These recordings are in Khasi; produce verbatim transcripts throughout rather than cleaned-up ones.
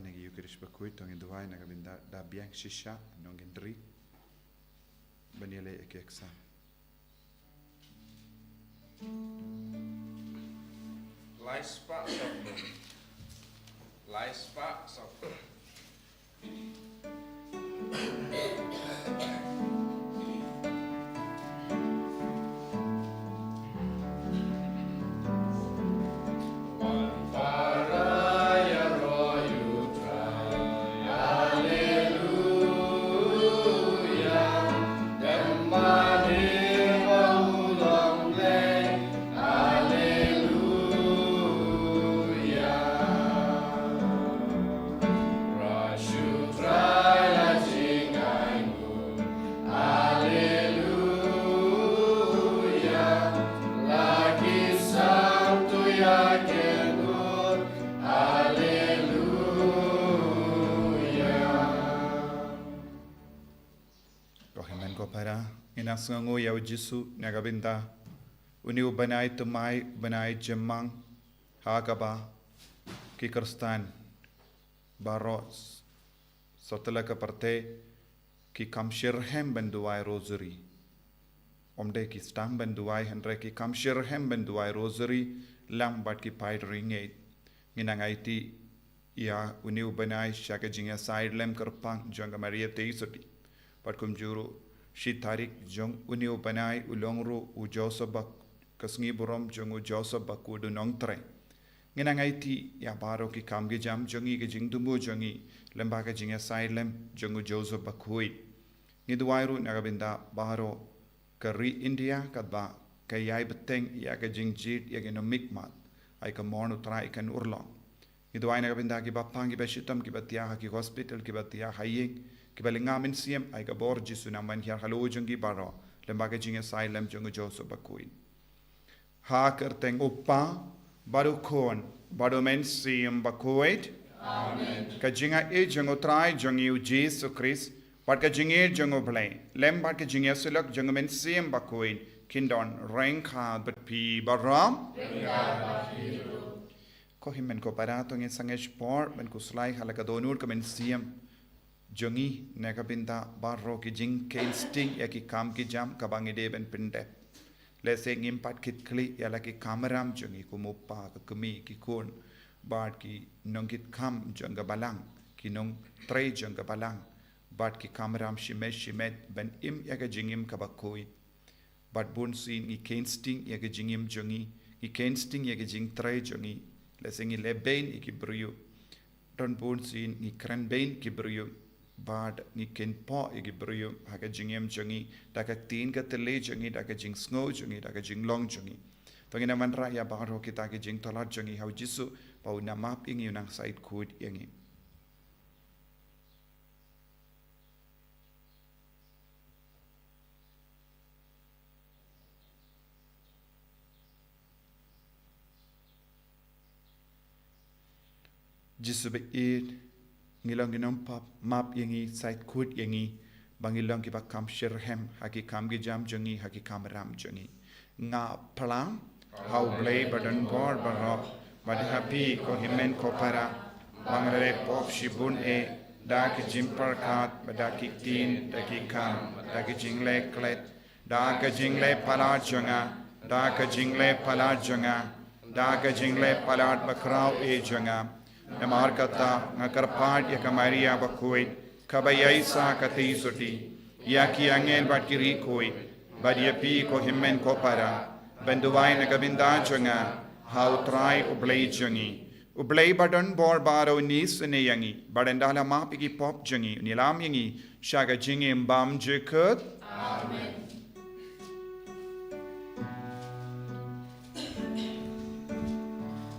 Na ki Eucharist bakhuid to ngin duwai na ka bynta da biang shisha nongkyndri ban ïaleh ïa ki exam. Lai spah sawphew. Lai spah sawphew. Ko hynmen ko para, ngin ïa sngewnguh ïa u Jisu na ka bynta une u bnai thymmai, bnai jymmang, ha kaba ki Khristan baroh s-, satlak ka pyrthei ki kham shitrhem ban duwai rosary. Ym dei ki sdang ban duwai, hynrei ki kham shitrhem ban duwai rosary lang bad ki paid riewngeit. Ngin nang aiti ïa une u bnai sha ka jingïasaid lem kyrpang jong ka Maria Theisotti. Bad kumjuh ruh shi tarik jong une u bnai u long ruh u Joseph Bak-, ka sngi burom jong u Joseph Bakhuid u Nongtrei. Ngin nang aiti ïa baroh ki kam ki jam jong ngi, ka jingthmu jong ngi lem bad ka jingïasaid lem jong u Joseph Bakhuid. Ngi duwai ruh na ka bynta baroh ka ri India, katba ka ïai bteng ïa ka jingjied ïa ki nongmihkhmat, ai ka mon u Trai kan urlong. Ngi duwai na ka bynta kiba pang kiba shitom, kiba thiah ha ki hospital, kiba thiah ha ïing, kiba lynga mynsiem, ai ka bor Jisu nang ban hiar halor jong ki baroh lem bad ka jingïasaid lem jong u Joseph Bakhuid. Ha ka kyrteng u Kpa, bad u Khun, bad u Mynsiem Bakhuid. Amen. Ka jingaiei jong u Trai jong ngi u Jisu Khrist, bad ka jingïeit jong u Blei, lem bad ka jingïasyllok jong u Mynsiem Bakhuid, kin don ryngkat bad phi baroh. Ko hynmen ko para, to ngin sangeh por ban khuslai ha la ka dohnud ka mynsiem jong ngi na ka bynta baroh ki jingkheiñ sting ïa ki kam ki jam kaba ngi dei ban pyndep. Lehse ngim pat kit khlieh ïa la ki kamram jong ngi kum u kpa, ka kmie, ki khun, bad ki nongkitkam jong ka balang, ki nongtrei jong ka balang, bad ki kamram shimet shimet ban im ïa ka jingim kaba khuid. Bad bun sien ngi kheiñ sting ïa ka jingim jong ngi, ngi kheiñ sting ïa ka jingtrei jong ngi. Lehse ngi leh bein ïa ki briew. Don bun sien ngi kren bein ki briew. Bad ngi kheiñpoh ïa ki briew ha ka jingim jong ngi, da ka ktien ka thylliej jong ngi, da ka jingsngew jong ngi, da ka jinglong jong ngi. To ngin nang wanrah ïa baroh kita ki jingtlot jong ngi ha u Jisu, ba un nang map ïa ngi, un nang said khuid ïa ngi. Jisu baieit, ngi long ki nongpap, map ïa ngi, said khuid ïa ngi, ba ngi long kiba kham shitrhem ha ki kam ki jam jong ngi, ha ki kamram jong ngi. Nga phla ha u Blei badonbor baroh, bad ha phi ko hynmen ko para, ba nga la leh pop shibun eh, da ka jingpyrkhat, bad da ki ktien, da ki kam, da ki jingleh klet, da ka jingleh palat jong nga, da ka jingleh palat jong nga, da ka jingleh palat bakhraw eh jong nga. Namar kata nga kyrpad ïa ka Maria bakhuid, kaba ïaisah ka Theisotti, ïa ki angel bad ki riewkhuid, bad ïa phi ko hynmen ko para, ban duwai na ka bynta jong nga ha u Trai u Blei jong ngi. U Blei badonbor baroh un isynei ïa ngi, bad un da la map ïa ki pop jong ngi, un ïalam ïa ngi sha ka jingim bymjukut. Amen.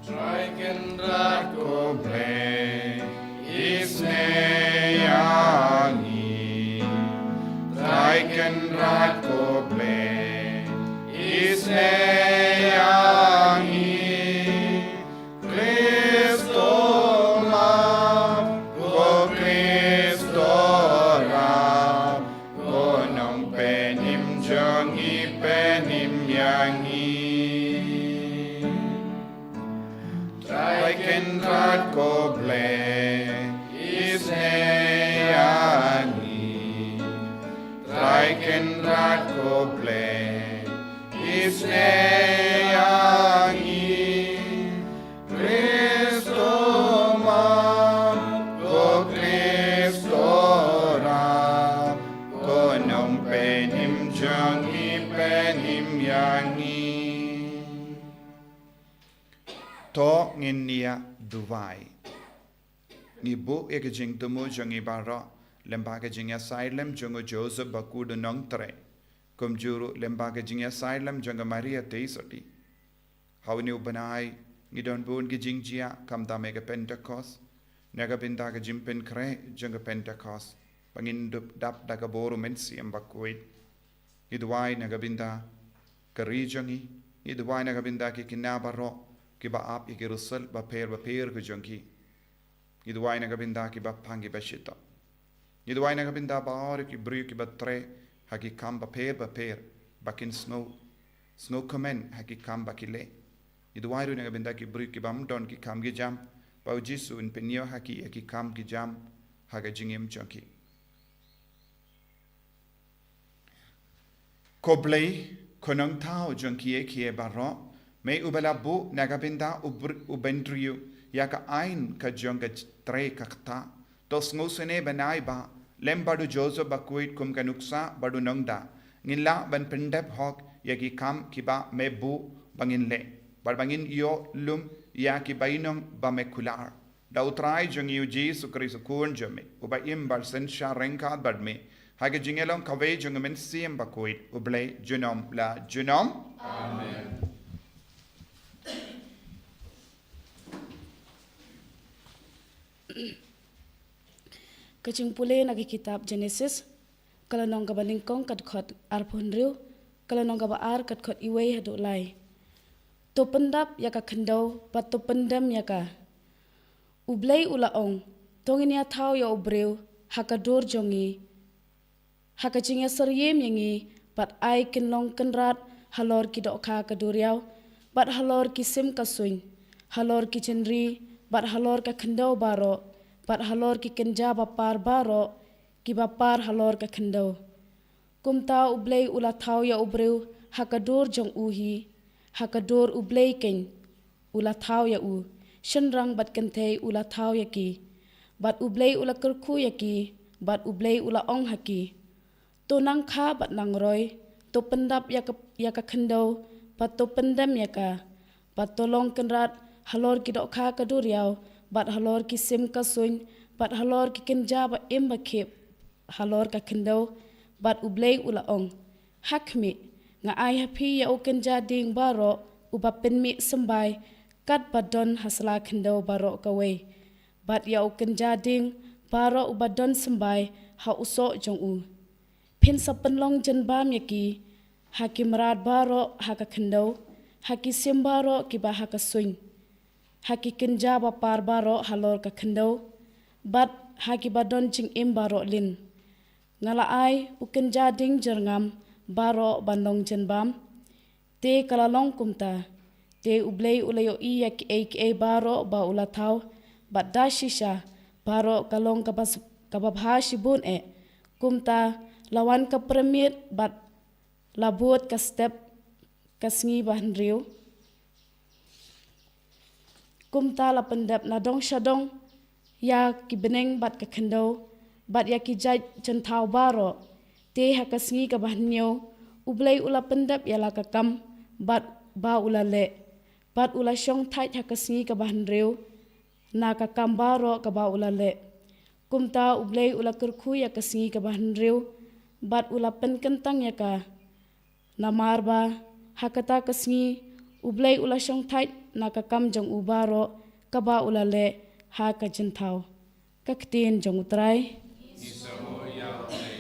Trai Kynrad ko Blei, isynei ïa ngi. Trai Kynrad ko Blei, isynei ïa ngi. Khristo map, ko Khristo rap, ko Nongpynim jong ngi, pynim ïa ngi. Trai Kynrad ko Blei, Kynrad ko Blei, isnei ïa ngi. Kristo Mam, ko Kristo Ram, ko Nongpynim jong ngi, pynim ïa ngi. To ngin ïa duwai. Ngi buh ïa ka jingthmu jong ngi baroh lyngba ka jingïasaid lem jong u Joseph Bakhuid u nongtrei, kumjuh ruh lyngba ka jingïasaid lem jong ka Maria Theisotti. Ha une u bnai ngi don bun ki jingjia, khamtam ïa ka Pentecost. Na ka bynta ka jingpynkhreh jong ka Pentecost, ba ngin dup dap da ka bor u Mynsiem Bakhuid. Ngi duwai na ka bynta ka ri jong ngi. Ngi duwai na ka bynta ki khynnah baroh kiba ap ïa ki result bapher bapher ka jong ki. Ngi duwai na ka bynta kiba pang kiba shitom. Ngi duwai na ka bynta baroh ki briew kiba trei ha ki kam bapher bapher, ba kin sngew, sngewkmen ha ki kam ba ki leh. Ngi duwai ruh na ka bynta ki briew kibym don ki kam ki jam, ba u Jisu un pynïoh ha ki ïa ki kam ki jam ha ka jingim jong ki. Ko Blei, ko Nongthaw jong kiei kiei baroh, me uba la buh na ka bynta u br-, u bynriew ïa ka aiñ ka jong ka trei ka ktah. To sngewsynei bnai ba lem bad u Joseph Bakhuid kum ka nuksa bad u nongda, ngin lah ban pyndep hok ïa ki kam kiba me buh ba ngin leh, bad ba ngin ïoh lum ïa ki bainong ba me kular. Da u Trai jong ngi u Jisu Khrist u Khun jong me, uba im bad synshar ryngkat bad me ha ka jingïalong kawei jong u Mynsiem Bakhuid, U Blei junom la junom. Amen. Ka jingpule na ka kitab Genesis, ka lynnong kaba nyngkong ka dkhot arphew hynriew, ka lynnong kaba ar ka dkhot iwei haduh lai. To pyndap ïa ka khyndew bad to pyndem ïa ka. U Blei u la ong, to ngin ïathaw ïa u briew ha ka dur jong ngi, ha ka jingïasyriem ïa ngi, bad ai kin long kynrad halor ki dohkha ka duriaw, bad halor ki sim ka suiñ, halor ki jynri, bad halor ka khyndew baroh, bad halor ki kynja bapar baroh kiba par halor ka khyndew. Kumta U Blei u la thaw ïa u briew ha ka dur jong u hi, ha ka dur U Blei keiñ u la thaw ïa u, shynrang bad kynthei u la thaw ïa ki. Bad U Blei u la kyrkhu ïa ki, bad U Blei u la ong ha ki, to nang kha bad nang roi, to pyndap ïa ka, ïa ka khyndew, bad to pyndem ïa ka, bad to long kynrad halor ki dohkha ka duriaw, bad halor ki sim ka suiñ, bad halor ki kynja ba im ba khip halor ka khyndew. Bad U Blei u la ong, ha khmih, nga ai ha phi ïa u kynja dieng baroh uba pynmih symbai, katba don ha sla khyndew baroh kawei, bad ïa u kynja dieng baroh uba don symbai ha u soh jong u. Phin sa pynlong jynbam ïa ki ha ki mrad baroh ha ka khyndew, ha ki sim baroh kiba ha ka suiñ, ha ki kynja bapar baroh halor ka khyndew, bad ha kiba don jingim baroh lin. Nga la ai u kynja dieng jyrngam baroh ban long jynbam. Te ka la long kumta. Te U Blei u la ïohi ïa kiei kiei baroh ba u la thaw, bad da shisha baroh ka long kaba s-, kaba bha shibun eh. Kumta la wan ka pyrmit bad la bud ka step ka sngi ba hynriew. Kumta la pyndep na dong sha dong ïa ki bneng bad ka khyndew, bad ïa ki jait jynthaw baroh. Te ha ka sngi kaba hynñiew, U Blei u la pyndep ïa la ka kam bad ba u la leh, bad u la shong thait ha ka sngi kaba hynriew na ka kam baroh kaba u la leh. Kumta U Blei u la kyrkhu ïa ka sngi kaba hynriew, bad u la pynkyntang ïa ka. Namar ba ha kata ka sngi U Blei u la shong thait na ka kam jong u baroh kaba u la leh ha ka jynthaw. Ka ktien jong U Trai. Ngi sngewbha ïa U Blei.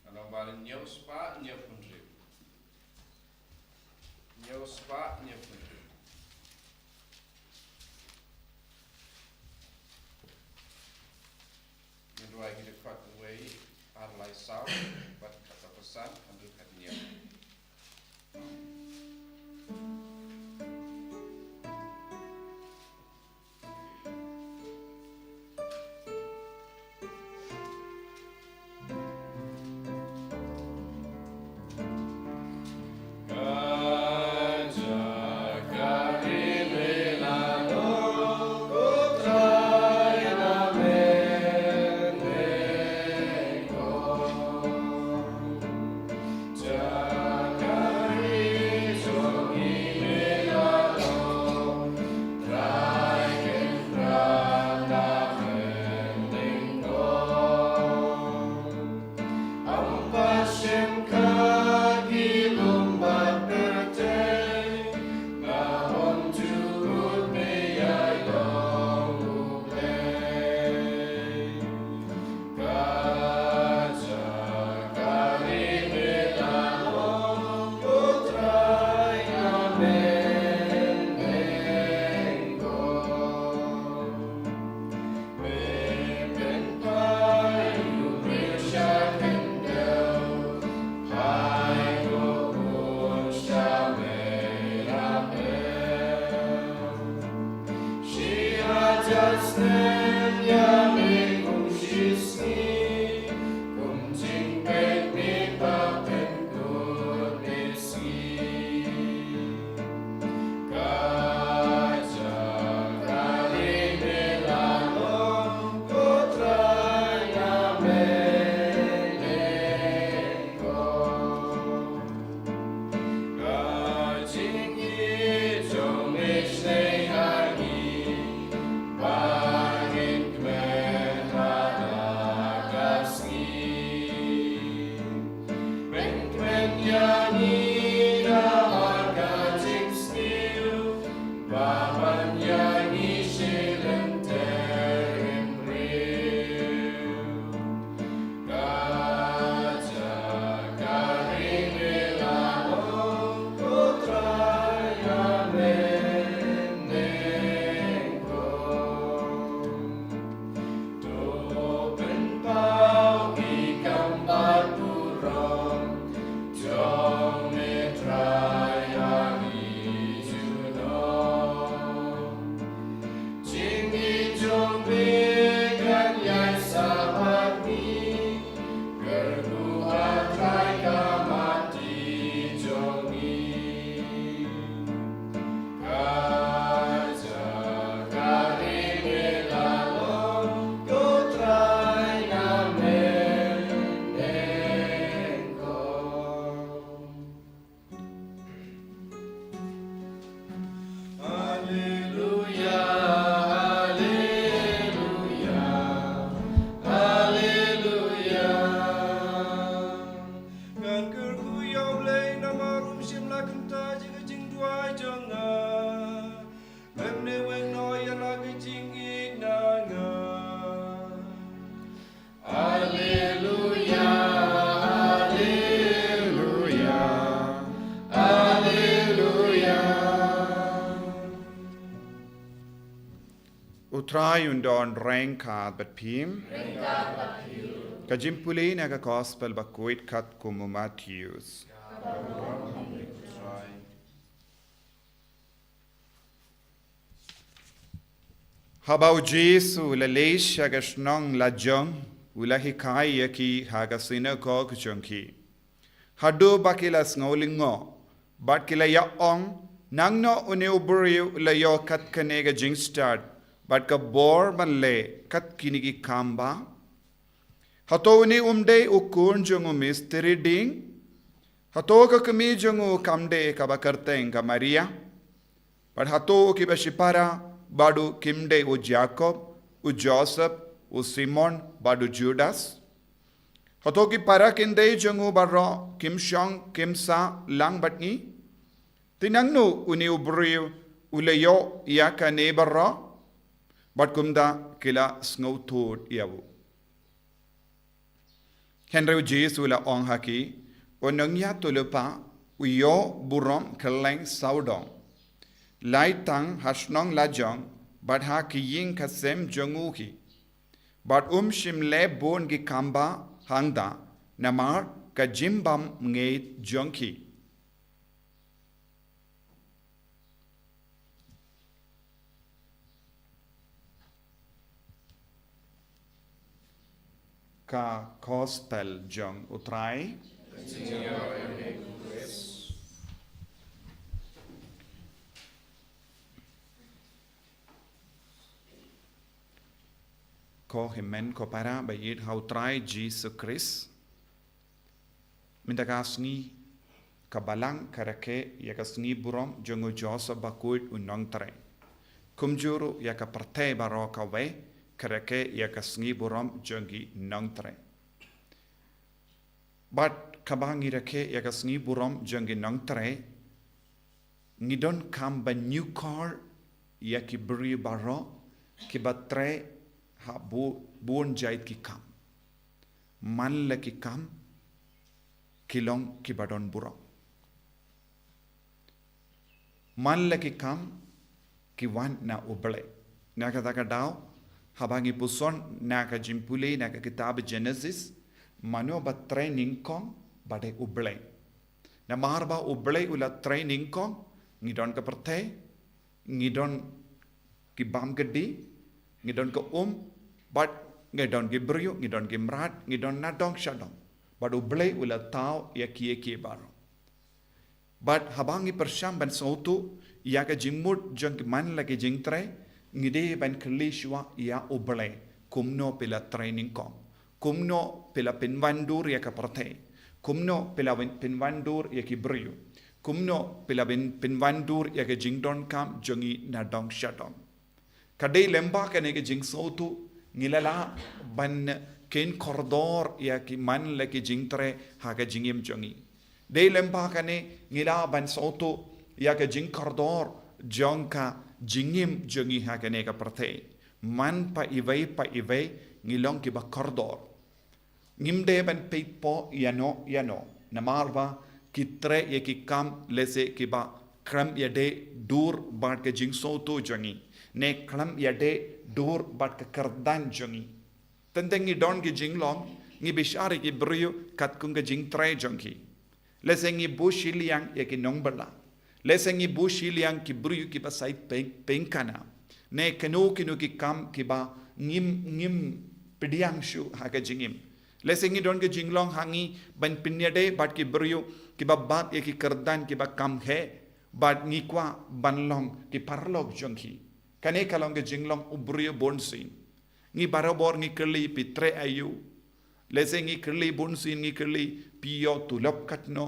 Ka long ba hynñiew spah hynñiew phew hynriew. Hynñiew spah hynñiew phew hynriew. Ngin duwai ki dkhot wei, ar lai saw, bad khatsaw khatsan, hynriew khathynñiew. Trai un don ryngkat bad phi. Ka jingpule na ka Gospel bakhuid katkum u Mathaios. Haba u Jisu u la leit sha ka shnong lajong, u la hikai ïa ki ha ka synagog jong ki. Haduh ba ki la sngewlyngngoh, bad ki la ïa ong, nangno une u briew u la ïoh kat kane ka jingstad bad ka bor ban leh kat kine ki kam ba? Hato une um dei u khun jong u mistri dieng? Hato ka kmie jong u kam dei kaba kyrteng ka Maria? Bad hato kiba shipara bad u kim dei u Jakob, u Joseph, u Simon bad u Judas? Hato ki para kynthei jong u baroh kim shong kim sah lang bad ngi? Te nangno une u briew u la ïoh ïa kane baroh? Bad kumta ki la sngewthuh ïa u. Hynrei u Jisu u la ong ha ki, u nongïathuhlypa u ïoh burom kylleng sawdong, lai tang ha shnong lajong bad ha ki ïing ki sem jong u hi. Bad um shym leh bun ki kam ba hangta namar ka jingbymngeit jong ki. Ka Gospel jong u Trai. Ko hynmen ko para ba ïeit ha u Trai Jisu Khrist. Mynta ka sngi ka Balang ka rakhe ïa ka sngi burom jong u Joseph bakhuid u nongtrei. Kumjuh ruh ïa ka pyrthei baroh kawei ka rakhe ïa ka sngi burom jong ki nongtrei. Bad kaba ngi rakhe ïa ka sngi burom jong ki nongtrei, ngi donkam ban ñiewkor ïa ki briew baroh kiba trei ha bu-, bun jait ki kam. Man la ki kam ki long kiba don burom. Man la ki kam ki wan na U Blei. Na kata ka daw, haba ngi puson na ka jingpule na ka kitab Genesis, mano ba trei nyngkong? Ba dei U Blei. Namar ba U Blei u la trei nyngkong, ngi don ka pyrthei, ngi don ki bam ki dih, ngi don ka um, bad ngi don ki briew, ngi don ki mrad, ngi don nadong shadong. Bad U Blei u la thaw ïa ki, ïa ki baroh. Bad haba ngi pyrshang ban sngewthuh ïa ka jingmut jong ki man la ki jingtrei, ngi dei ban kylli shuwa ïa U Blei, kumno phi la trei nyngkong? Kumno phi la pynwandur ïa ka pyrthei? Kumno phi la win-, pynwandur ïa ki briew? Kumno phi la win-, pynwandur ïa ka jingdonkam jong ngi nadong shadong? Ka dei lymda kane ka jingsngewthuh ngi la lah ban kheiñ kordor ïa ki man la ki jingtrei ha ka jingim jong ngi. Dei lymda kane ngi lah ban sngewthuh ïa ka jingkordor jong ka jingim jong ngi ha kane ka pyrthei. Man pat iwei pat iwei ngi long kiba kordor. Ngim dei ban peit pop ïano ïano. Namar ba ki trei ïa ki kam lehse kiba khlem ïadei dur bad ka jingsngewthuh jong ngi, ne khlem ïadei dur bad ka kyrdan jong ngi. Teng teng ngi don ki jinglong, ngi bishar ïa ki briew katkum ka jingtrei jong ki. Lehse ngi buh shiliang ïa ki nongbylla. Lehse ngi buh shiliang ki briew kiba shait peng-, pynkhana. Ne kino kino ki kam kiba ngim, ngim pdiang shuh ha ka jingim. Lehse ngi don ka jinglong ha ngi ban pynïadei bad ki briew kiba bat ïa ki kyrdan kiba kham heh, bad ngi kwah ban long ki paralok jong ki. Kane ka long ka jinglong u briew bunsien. Ngi barabor ngi kylli phi trei aïu. Lehse ngi kylli bunsien ngi kylli phi ïoh tulop katno.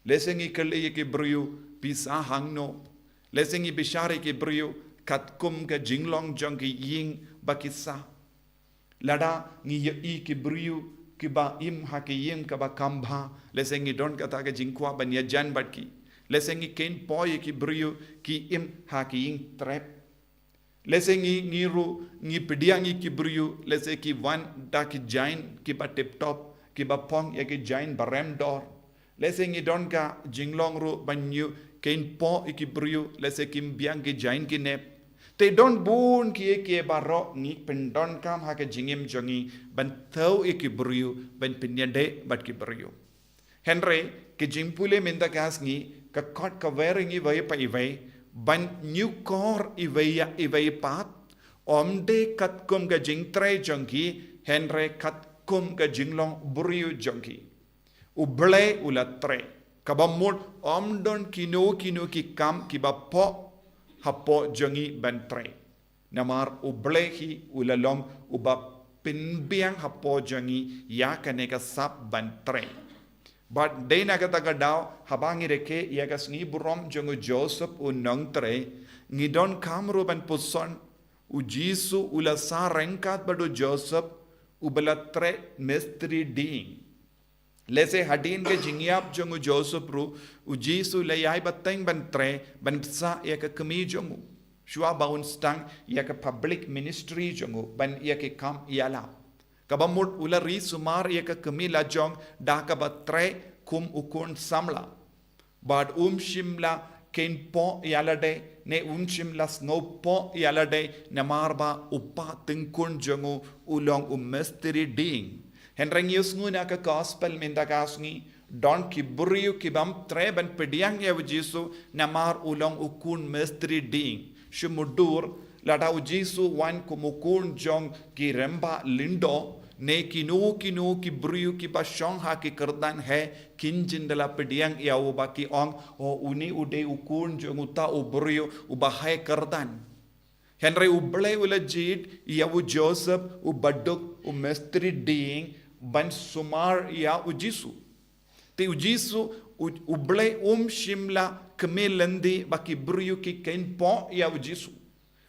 Lehse ngi kylli ïa ki briew phi sah hangno. Lehse ngi bishar ïa ki briew katkum ka jinglong jong ki ïing ba ki sah. Lada ngi ïohi ki briew kiba im ha ki ïing kaba kham bha, lehse ngi don kata ka jingkwah ban ïajan bad ki. Lehse ngi kheiñ pop ïa ki briew ki im ha ki ïing trep. Lehse ngi, ngi ruh ngi pdiang ïa ki briew, lehse ki wan da ki jaiñ kiba tip top, kiba phong ïa ki jaiñ ba rem dor. Lehse ngi don ka jinglong ruh ban ïa kheiñ pop ïa ki briew, lehse kim biang ki jaiñ ki nep. Te don bun kiei kiei baroh ngi pyndonkam ha ka jingim jong ngi ban thew ïa ki briew, ban pynïadei bad ki briew. Hynrei ki jingpule mynta ka sngi ka khot ka wer ïa ngi iwei pa iwei ban ñiewkor iwei ïa iwei pat, ym dei katkum ka jingtrei jong ki, hynrei katkum ka jinglong briew jong ki. U Blei u la trei. Kaba mut ym don kino kino ki kam kiba pop hapoh jong ngi ban trei. Namar U Blei hi u la long uba pynbiang hapoh jong ngi ïa kane ka sap ban trei. Bad dei na kata ka daw, haba ngi rakhe ïa ka sngi burom jong u Joseph u nongtrei, ngi donkam ruh ban puson, u Jisu u la sah ryngkat bad u Joseph, uba la trei mistri dieng. Lehse hadien ka jingïap jong u Joseph ruh, u Jisu u la ïai bteng ban trei, ban bsa ïa ka kmie jong u. Shuwa ba un sdang ïa ka public ministry jong u, ban ïa ki kam ïalap. Kaba mut u la ri sumar ïa ka kmie lajong da kaba trei kum u khun samla. Bad um shym la kheiñ pop ïa lade, ne um shym la sngewpop ïa lade, namar ba u kpa tyngkhun jong u u long u mistri dieng. Hynrei ngi ïohsngew na ka gospel mynta ka sngi, don ki briew ki bym trei ban pdiang ïa u Jisu, namar u long u khun mistri dieng. Shu mutdur, lada u Jisu u wan kum u khun jong ki rangbah lyngdoh, ne kino kino ki briew kiba shong ha ki kyrdan heh kin jin da la pdiang ïa u, ba ki ong, "O, une u dei u khun jong uta u briew uba heh kyrdan." Hynrei U Blei u la jied ïa u Joseph uba duk u mistri dieng ban sumar ïa u Jisu. Te u Jisu, u, U Blei um shym la kmie lynti ba ki briew ki kheiñ pop ïa u Jisu.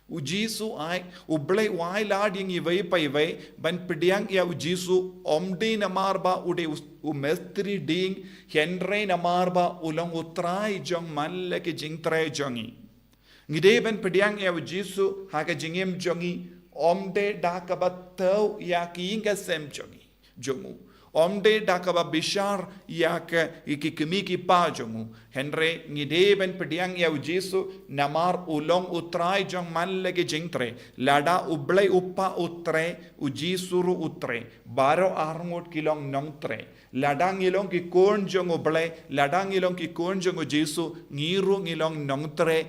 U Jisu ai, U Blei u ai lad ïa ngi iwei pa iwei ban pdiang ïa u Jisu, ym dei namar ba u dei u, u mistri dieng, hynrei namar ba u long U Trai jong man la ki jingtrei jong ngi. Ngi dei ban pdiang ïa u Jisu ha ka jingim jong ngi, ym dei da kaba thew ïa ki ïing ka sem jong ngi, jong u. Ym dei da kaba bishar ïa ka, ïa ki kmie ki kpa jong u. Hynrei ngi dei ban pdiang ïa u Jisu namar u long U Trai jong man la ki jingtrei. Lada U Blei U Kpa u trei, u Jisu ruh u trei. Baroh arngut ki long nongtrei. Lada ngi long ki khun jong U Blei, lada ngi long ki khun jong u Jisu, ngi ruh ngi long nongtrei,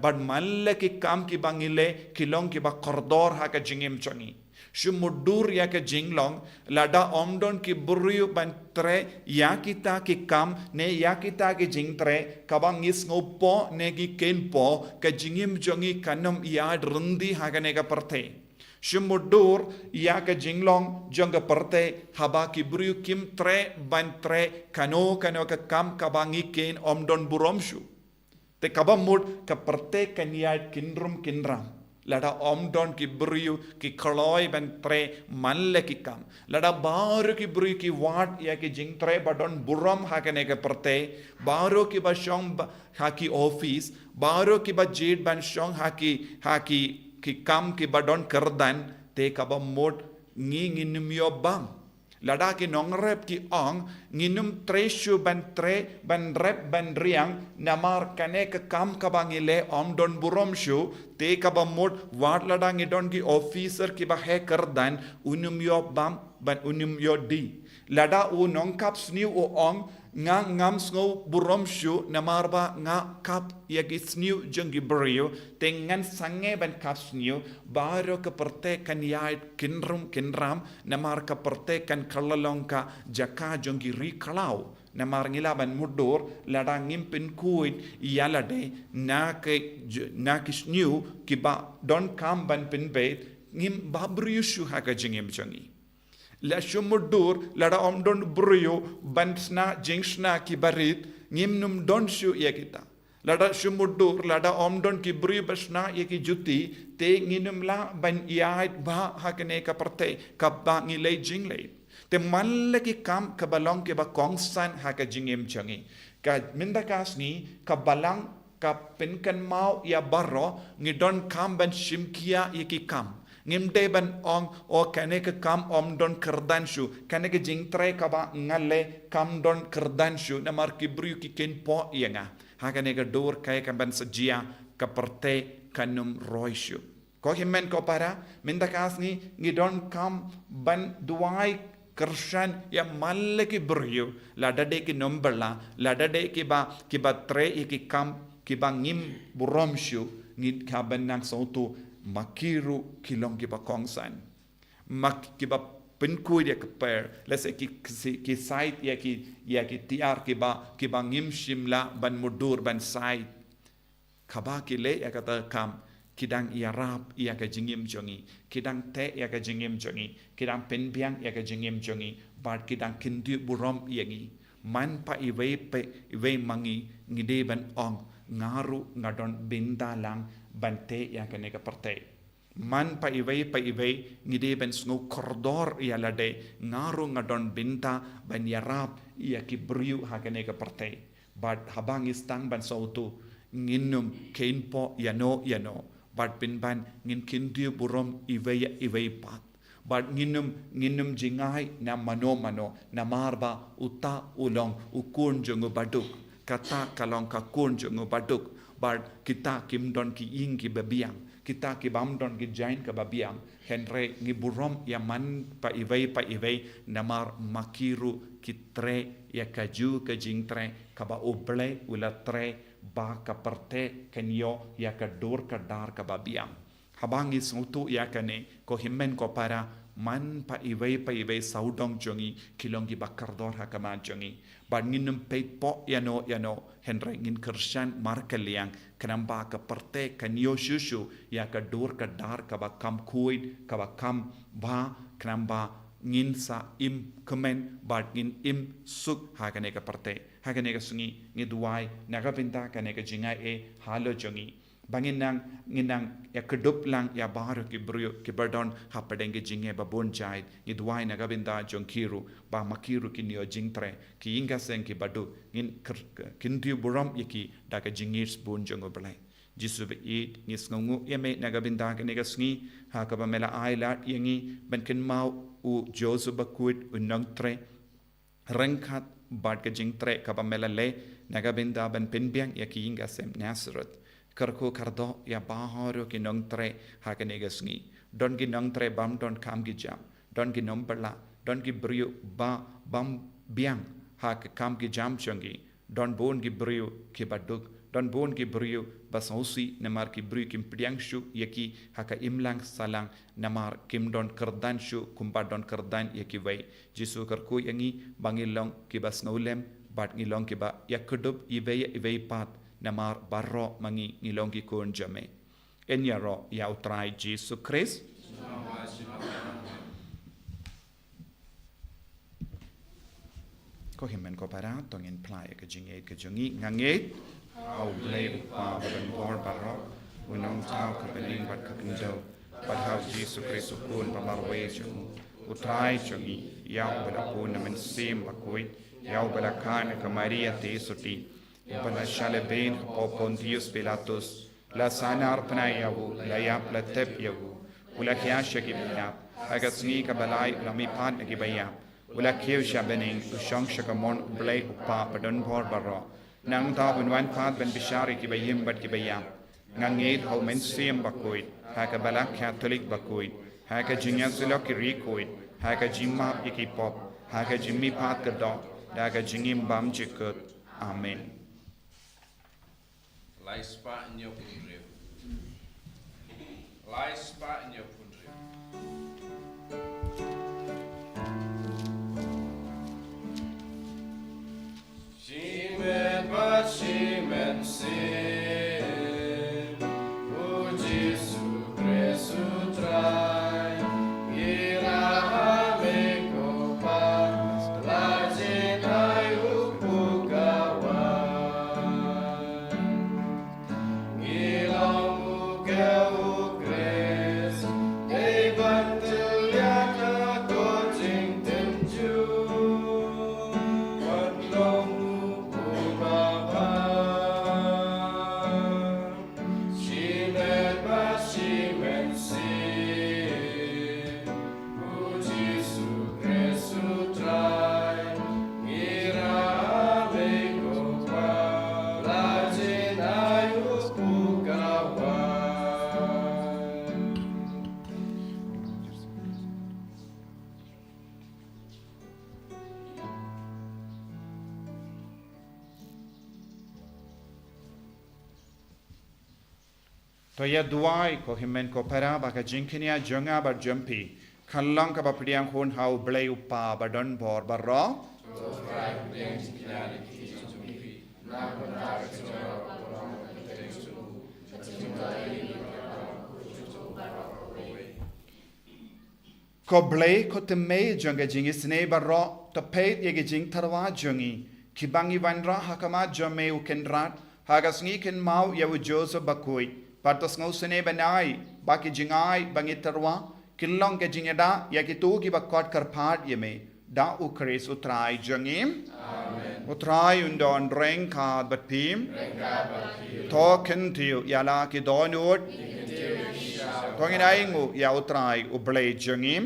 bad man la ki kam kiba ngi leh, ki long kiba kordor ha ka jingim jong ngi. Shu mutdur ïa ka jinglong, lada ym don ki briew ban trei ïa kita ki kam, ne ïa kita ki jingtrei, kaba ngi sngewpop ne ngi kheiñ pop, ka jingim jong ngi kan ym ïaid ryndih ha kane ka pyrthei. Shu mutdur ïa ka jinglong jong ka pyrthei, haba ki briew kim treh ban trei kano kano ka kam kaba ngi kheiñ, ym don burom shuh. Te kaba mut ka pyrthei kan ïaid kynrum kynram lada ym don ki briew ki kloi ban trei man la ki kam. Lada baroh ki briew ki wad ïa ki jingtrei ba don burom ha kane ka pyrthei, baroh kiba shong ba, ha ki office, baroh kiba jied ban shong ha ki, ha ki, ki kam kiba don kyrdan, te kaba mut ngi ngin ym ïoh bam. Lada ki nongrep ki ong, ngin ym trei shuh ban trei, ban rep ban riang, namar kane ka kam kaba ngi leh ym don burom shuh, te kaba mut wat lada ngi don ki officer kiba heh kyrdan, un ym ïoh bam, ban un ym ïoh die. Lada u nongkap sniew u ong, nga ngam sngew burom shuh namar ba nga kap ïa ki sniew jong ki briew, te ngan sangeh ban kap sniew, baroh ka pyrthei kan ïaid kynrum kynram, namar ka pyrthei kan kylla long ka jaka jong ki ri khlaw. Namar ngi lah ban mutdur lada ngim pynkhuid ïa lade na ki j-, na ki sniew kiba donkam ban pynbeit, ngim bhabriew shuh ha ka jingim jong ngi. La shu mutdur lada ym don briew ban shna jingshna kiba rit, ngim nym don shuh ïa kita. Lada shu mutdur lada ym don ki briew ba shna ïa ki juti, te ngin ym lah ban ïaid bha ha kane ka pyrthei kaba ngi leh jingleh. Te man la ki kam kaba long kiba kongsan ha ka jingim jong ngi. Ka mynta ka sngi ka Balang ka pynkynmaw ïa baroh, ngi donkam ban shim khia ïa ki kam. Ngim dei ban ong, o kane ka kam ym don kyrdan shuh, kane ka jingtrei kaba nga leh kam don kyrdan shuh, namar ki briew ki kheiñ pop ïa nga. Ha kane ka dur kaei kaban sa jia, ka pyrthei kan ym roi shuh. Ko hynmen ko para, mynta ka sngi ngi donkam ban duwai kyrshan ïa man la ki briew, lada dei ki nongbylla, lada dei kiba, kiba trei ïa ki kam kiba ngim burom shuh, ngi hap ban nang sngewthuh ma ki ruh ki long kiba kongsan. Ma kiba pynkhuid ïa ka per, lehse ki, ki, ki sait ïa ki, ïa ki tiar kiba, kiba ngim shym lah ban mutdur ban sait. Kaba ki leh ïa kata ka kam, ki dang ïarap ïa ka jingim jong ngi, ki dang teh ïa ka jingim jong ngi, ki dang pynbiang ïa ka jingim jong ngi, bad ki dang kyntiew burom ïa ngi. Man pa iwei pa iwei ma ngi, ngi dei ban ong, nga ruh nga don bynta lang ban teh ïa kane ka pyrthei. Man pa iwei pa iwei ngi dei ban sngew kordor ïa lade, nga ruh nga don bynta ban ïarap ïa ki briew ha kane ka pyrthei. Bad haba ngi sdang ban sngewthuh, ngin ym kheiñpoh ïano ïano, bad pynban ngin kyntiew burom iwei ïa iwei pat. Bad ngin ym, ngin ym jngai na mano mano, namar ba uta u long u khun jong u baduk, kata ka long ka khun jong u baduk. Bad kita kim don ki ïing kiba biang, kita ki bym don ki jaiñ kaba biang. Hynrei ngi burom ïa man pa iwei pa iwei, namar ma ki ruh ki trei ïa kajuh ka jingtrei kaba U Blei u la trei ba ka pyrthei kan ïoh ïa ka dur ka dar kaba biang. Haba ngi sngewthuh ïa kane, ko hynmen ko para, man pa iwei pa iwei sawdong jong ngi ki long kiba kordor ha khmat jong ngi. Bad ngin ym peit poh ïano ïano, hynrei ngin kyrshan markylliang, khnang ba ka pyrthei kan ïoh shuh shuh ïa ka dur ka dar kaba kham khuid, kaba kham bha, khnang ba ngin sa im kmen bad ngin im suk ha kane ka pyrthei. Ha kane ka sngi ngi duwai na ka bynta kane ka jingaiei halor jong ngi. Ba ngin nang, ngin nang ïa kdup lang ïa baroh ki briew kiba don hapdeng ki jingeh ba bun jait. Ngi duwai na ka bynta jong ki ruh, ba ma ki ruh kin ïoh jingtrei, ki ïing ki sem kiba duk, ngin kyr-, kyntiew burom ïa ki da ka jingngeit bun jong U Blei. Jisu ba ïeit, ngi sngewnguh ïa me na ka bynta kane ka sngi, ha kaba me la ai lad ïa ngi ban kynmaw u Joseph Bakhuid, u nongtrei ryngkat bad ka jingtrei kaba me la leh na ka bynta ban pynbiang ïa ki ïing ki sem Nazareth. Kyrkhu kyrdoh ïa baroh ki nongtrei ha kane ka sngi. Don ki nongtrei bym don kam ki jam, don ki nongbylla, don ki briew ba bym biang ha ka kam ki jam jong ki. Don bun ki briew kiba duk, don bun ki briew ba sngewsih namar ki briew kim pdiang shuh ïa ki ha ka imlang sahlang, namar kim don kyrdan shuh kumba don kyrdan ïa kiwei. Jisu kyrkhu ïa ngi ba ngin long kiba sngewlem bad ngin long kiba ïa kdup iwei ïa iwei pat, namar baroh ma ngi ngi long ki khun jong me. Yn ïaroh ïa U Trai Jisu Khrist. Ko hynmen ko para, to ngin phla ïa ka jingngeit ka jong ngi. Nga ngeit ha U Blei U Kpa badonbor baroh, U Nongthaw ka bneng bad ka khyndew, bad ha U Jisu Khrist U Khun ba marwei jong U, U Trai jong ngi, ïa uba la bun na Mynsiem Bakhuid, ïa uba la kha na ka Maria Theisotti, uba la shah lehbeiñ hapoh Pontius Pilatus, la sahnarphna ïa u, la ïap la tep ïa u, u la khia sha ki baïap, ha ka sngi kaba lai u la mihpat na ki baïap, u la kiew sha bneng, u shong sha ka mon U Blei U Kpa badonbor baroh. Nangta un wan pat ban bishar ïa kiba im bad kiba ïap. Nga ngeit ha U Mynsiem Bakhuid, ha ka Balang Katholik bakhuid, ha ka jingïasyllok ki riewkhuid, ha ka jingmap ïa ki pop, ha ka jingmihpat kyrdoh, da ka jingim bymjukut. Amen. Lai spah hynñiewphew hynriew. Lai spah hynñiewphew hynriew. Shimet bad shimet sien, U Jisu Khrist U Trai, ngi la ha me ko Pa, la jin ai u pukawai. Ngi long u kew u Khrist, dei ban tylliat ha ko jingtynjuh. Wat long u pukawai. To ïa duwai ko hynmen ko para ba ka jingkñia jong nga bad jong phi kan long kaba pdiang hun ha U Blei U Kpa ba don bor baroh. Ko Blei, ko tymmen jong ka jingisynei baroh, to peit ïa ka jingtyrwa jong ngi, kiba ngi wanrah ha khmat jong me, U Kynrad, ha ka sngi kynmaw ïa u Joseph Bakhuid, bad to sngewsynei ban ai ba ki jingai ba ngi tyrwa kin long ka jingïada ïa kito kiba khot kyrpad ïa me, da U Khrist U Trai jong ngi. Amen. U Trai un don ryngkat bad phi. To kyntiew ïa la ki dohnud. To ngin ainguh ïa U Trai U Blei jong ngi.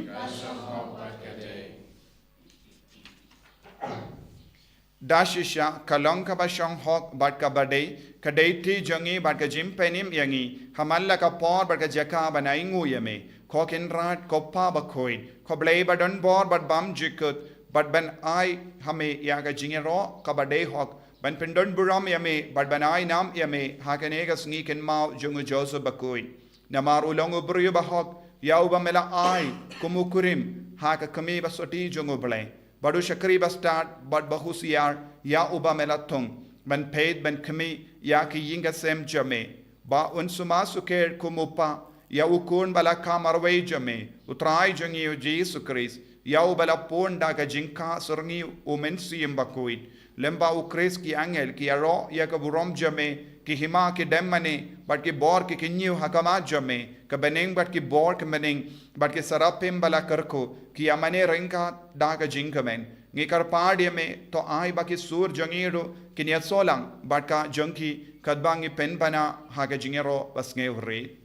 Da shisha ka long kaba shong hok bad kaba dei, ka dei ti jong ngi bad ka jingpynim ïa ngi, ha man la ka por bad ka jaka ban ainguh ïa me, ko Kynrad, ko Kpa Bakhuid, ko Blei ba don bor bad bymjukut, bad ban ai ha me ïa ka jingïaroh kaba dei hok, ban pyndonburom ïa me bad ban ai nam ïa me ha kane ka sngi kynmaw jong u Joseph Bakhuid. Namar u long u briew ba hok, ïa uba me la ai kum u kurim ha ka kmie ba sotti jong U Blei, bad u shakri ba stad bad ba husiar, ïa uba me la thung ban peit ban khmih ïa ki ïing ki sem jong me, ba un sumar sukher kum u kpa ïa u Khun ba la kha marwei jong me, U Trai jong ngi U Jisu Khrist, ïa uba la pun da ka jingkha syrngiew U Mynsiem Bakhuid. Lymda U Khrist, ki angel ki ïaroh ïa ka burom jong me, ki hima ki dem mane bad ki bor ki kynñiew ha khmat jong me, ka bneng bad ki bor ki bneng bad ki serapim ba la kyrkhu ki ïa mane ryngkat da ka jingkmen. Ngi kyrpad ïa me, to ai ba ki sur jong ngi ruh kin ïasoh lang bad ka jong ki, katba ngi pynbna ha ka jingïaroh ba sngewrit.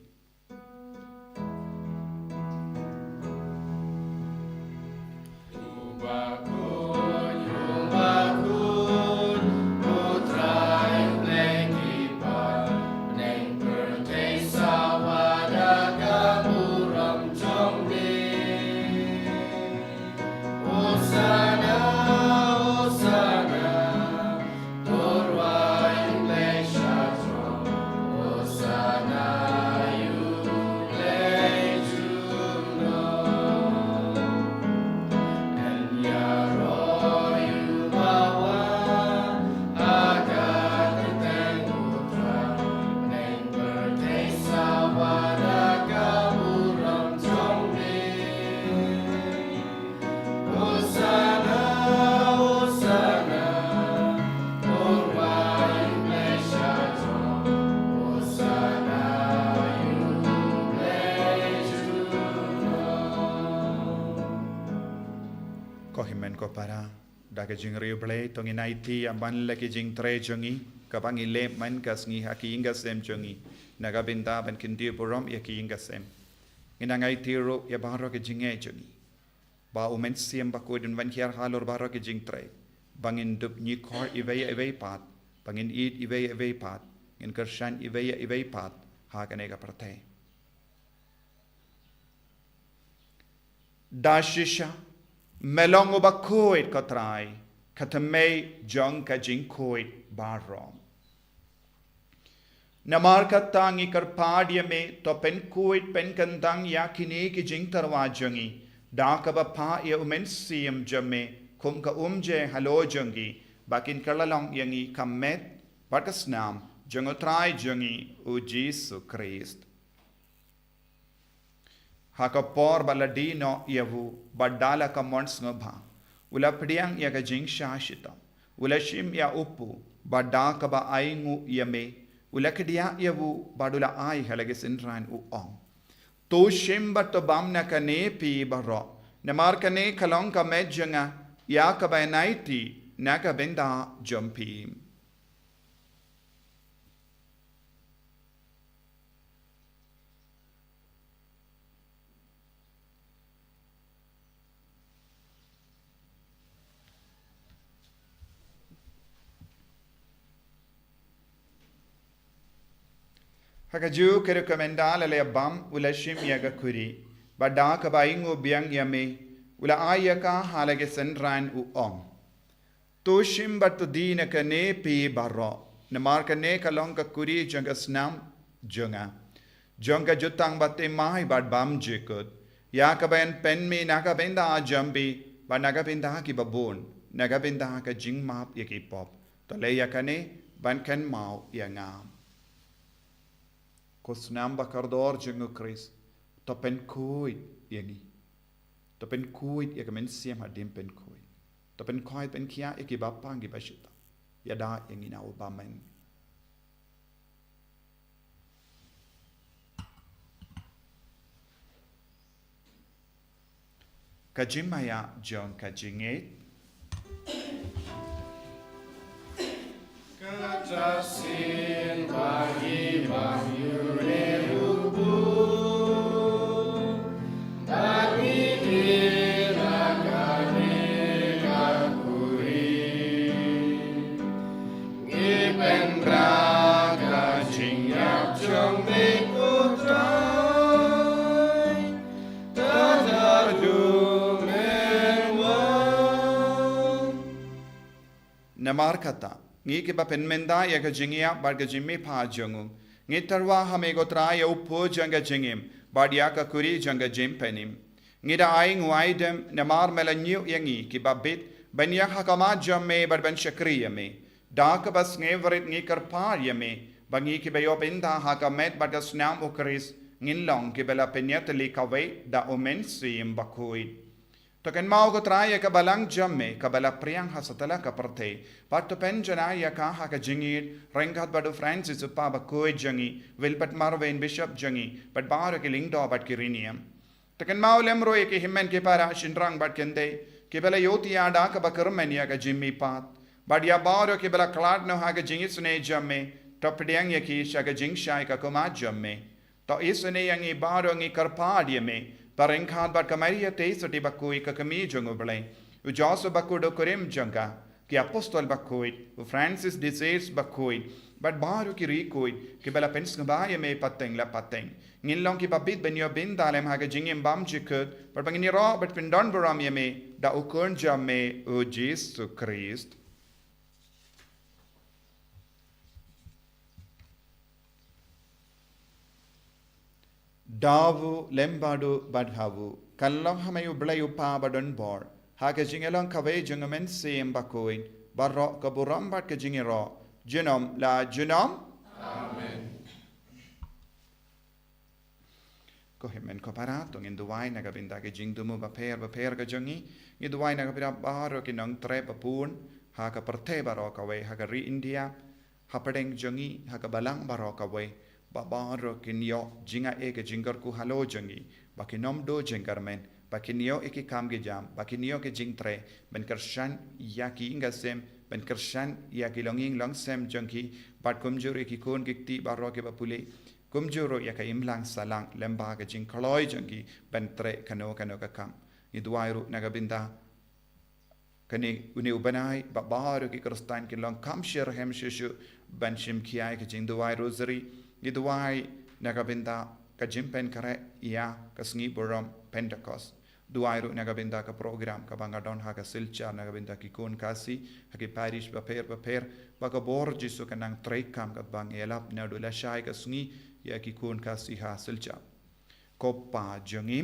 Ko hynmen ko para, da ka jingriewblei to ngin aiti ïa man la ki jingtrei jong ngi, kaba ngi leh man ka sngi ha ki ïing ki sem jong ngi, na ka bynta ban kyntiew burom ïa ki ïing ki sem. Ngin nang aiti ruh ïa baroh ki jingeh jong ngi, ba U Mynsiem Bakhuid un wan hiar halor baroh ki jingtrei, ba ngin dup ñiuhkhor iwei ïa iwei pat, ba ngin ïeit iwei ïa iwei pat, ngin kyrshan iwei ïa iwei pat ha kane ka pyrthei. Da shisha, me long uba khuid ko Trai, ka thymmei jong ka jingkhuid baroh. Namar kata ngi kyrpad ïa me, to pynkhuid pynkyntang ïa kine ki jingtyrwa jong ngi da kaba phah ïa U Mynsiem jong me kum ka umjer halor jong ngi, ba kin kylla long ïa ngi ka met bad ka snam jong U Trai jong ngi U Jisu Khrist. Ha ka por ba la die noh ïa u, bad da la ka mon sngewbha, u la pdiang ïa ka jingshah shitom, u la shim ïa u kpu, bad da kaba ainguh ïa me, u la kdiah ïa u, bad u la ai ha la ki synran, u ong: To shim bad to bam na kane phi baroh, namar kane ka long ka met jong nga, ïa kaba ngi aiti na ka bynta jong phi. Ha kajuh ka rukom ynda la leh bam, u la shim ïa ka khuri, bad da kaba ainguh biang ïa me, u la ai ïa ka ha la ki synran, u ong: To shim bad to die na kane phi baroh, namar kane ka long ka khuri jong ka snam jong nga, jong ka jutang ba timai bad bymjukut, ïa kaba yn pynmih na ka bynta jong phi bad na ka bynta kiba bun, na ka bynta ka jingmap ïa ki pop. To leh ïa kane ban kynmaw ïa nga. Ko snam ba kordor jong u Khrist, to pynkhuid ïa ngi. To pynkhuid ïa ka mynsiem hadien pynkhuid. To pynkhuid pynkhiah ïa kiba pang kiba shu tap. Ïada ïa ngi na u bymman. Ka jingmaïa jong ka jingngeit. Ka ta sien ba ngi bam ïa une u bun, ba ngi dei na kane ka khuri. Ngi pynbna ka jingïap jong me ko Trai, tang haduh me wan. Namar kata, ngi kiba pynmynta ïa ka jingïap bad ka jingmihpat jong u, ngi tyrwa ha me ko Trai ïa u pud jong ka jingim bad ïa ka khuri jong ka jingpynim. Ngi da ai nguai dem namar me la ñiew ïa ngi kiba bit ban ïeng ha khmat jong me bad ban shakri ïa me. Da kaba sngewrit ngi kyrpad ïa me ba ngi kiba ïoh bynta ha ka met bad ka snam u Khrist ngin long kiba la pynïatylli kawei da u Mynsiem Bakhuid. To kynmaw ko Trai ïa ka balang jong me kaba la phriang ha satlak ka pyrthei, bad to pynjanai ïa ka ha ka jingïeit ryngkat bad u Francis u Papa bakhuid jong ngi, Wilbert Marwein Bishop jong ngi, bad baroh ki lyngdoh bad ki riewniam. To kynmaw lem ruh ïa ki hynmen ki para shynrang bad kynthei kiba la ïohi ïa da kaba kyrmen ïa ka jingmihpat, bad ïa baroh kiba la khlad noh ha ka jingisynei jong me, to pdiang ïa ki sha ka jingshai ka khmat jong me. To isynei ïa ngi baroh, ngi kyrpad ïa me, ba ryngkat bad ka Maria Theisotti bakhuid ka kmie jong u Blei, u Joseph bakhuid u kurim jong ka, ki apostol bakhuid, u Francis de Sales bakhuid, bad baroh ki riewkhuid kiba la pynsngewbha ïa me pateng la pateng, ngin long kiba bit ban ïoh bynta lem ha ka jingim bymjukut, bad ba ngin ïaroh bad pyndonburom ïa me da u Khun jong me u Jisu Khrist. Da u lem bad u bad ha u, kan long ha me u Blei u Kpa badonbor, ha ka jingïalong kawei jong u Mynsiem Bakhuid, baroh ka burom bad ka jingïaroh, junom la junom. Amen. Ko hynmen ko para, to ngin duwai na ka bynta ka jingthmu bapher bapher ka jong ngi. Ngi duwai na ka bynta baroh ki nongtrei ba bun ha ka pyrthei baroh kawei, ha ka ri India, hapdeng jong ngi, ha ka balang baroh kawei, ba baroh kin ïoh jingaiei ka jingkyrkhu halor jong ngi, ba kin ym duh jingkyrmen, ba kin ïoh ïa ki kam ki jam, ba kin ïoh ki jingtrei, ban kyrshan ïa ki ïing ki sem, ban kyrshan ïa ki longïing longsem jong ki, bad kumjuh ruh ïa ki khun ki kti baroh kiba pule, kumjuh ruh ïa ka imlang sahlang lem bad ka jingkloi jong ki ban trei kano kano ka kam. Ngi duwai ruh na ka bynta kane une u bnai ba baroh ki Khristan kin long kham syrhem shuh shuh ban shim khia ïa ka jingduwai Rosary. Ngi duwai na ka bynta ka jingpynkhreh ïa ka sngi burom Pentecost. Duwai ruh na ka bynta ka program kaba nga don ha ka Silchar na ka bynta ki khun Khasi ha ki parish bapher bapher, ba ka bor Jisu kan nang treikam katba ngi ïalap naduh lashai ka sngi ïa ki khun Khasi ha Silchar. Ko Kpa jong ngi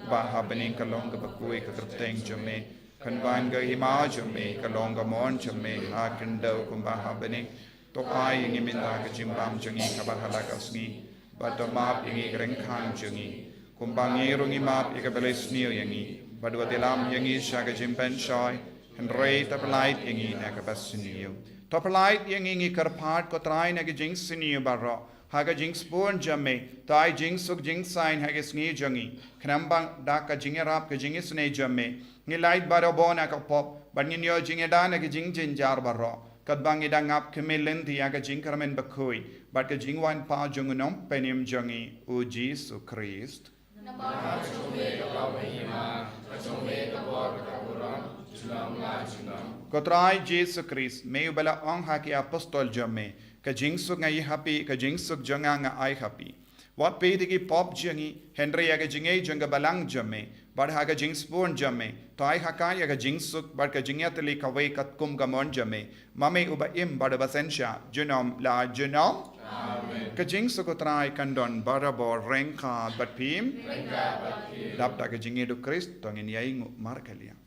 ba ha bneng, ka long kaba khuid ka kyrteng jong me, kan wan ka hima jong me, ka long ka mon jong me ha khyndew kumba ha bneng. To ai ïa ngi mynta ka jingbam jong ngi kaba ha la ka sngi, bad to map ïa ngi ki ryngkang jong ngi, kumba ngi ruh ngi map ïa kiba la isniew ïa ngi, bad wat ïalam ïa ngi sha ka jingpynshoi, hynrei to pyllait ïa ngi na kaba sniew. To pyllait ïa ngi, ngi kyrpad ko Trai, na ka jingsniew baroh, ha ka jingsbun jong me, to ai jingsuk jingsaiñ ha ka sngi jong ngi, khnang ba da ka jingïarap ka jingisynei jong me, ngin lait baroh bun na ka pop, bad ngin ïoh jingïada na ka jingjynjar baroh, katba ngi dang ap khmih lynti ïa ka jingkyrmen bakhuid bad ka jingwan pat jong u Nongpynim jong ngi, u Jisu Khrist. Namar ka jong me ka long ka hima, ka jong me ka bor, ka burom, junom la junom. Ko Trai Jisu Khrist, me uba la ong ha ki apostol jong me, ka jingsuk nga ai ha phi, ka jingsuk jong nga nga ai ha phi. Wat peit ïa ki pop jong ngi, hynrei ïa ka jingngeit jong ka balang jong me, bad ha ka jingsbun jong me, to ai ha ka ïa ka jingsuk, bad ka jingïatylli kawei katkum ka mon jong me, ma me uba im bad uba synshar, junom la junom. Amen. Ka jingsuk U Trai kan don barabor ryngkat bad phi. Ryngkat bad phi. Dap da ka jingngeit U Khrist, to ngin ïainguh markylliang.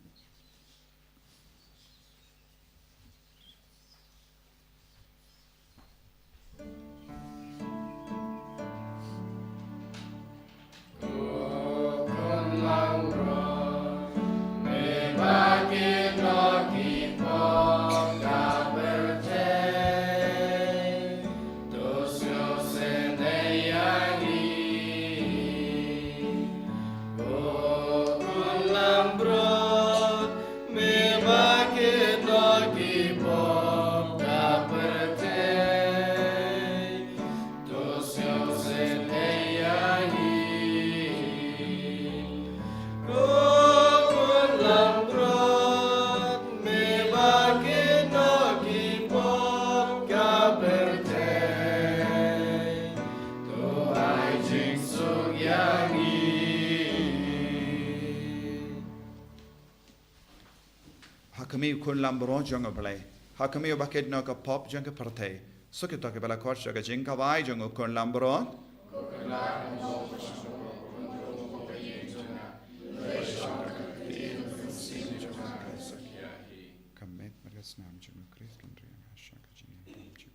Ha khmih, ko Khun Lambrot jong U Blei, ha khmih, uba kit noh ïa ka pop jong ka pyrthei. Suk ïa kito kiba la khot sha ka jingkhawai jong U Khun Lambrot. Ka met bad ka snam jong U Khrist kan riang ha sha ka jingim bymjukut.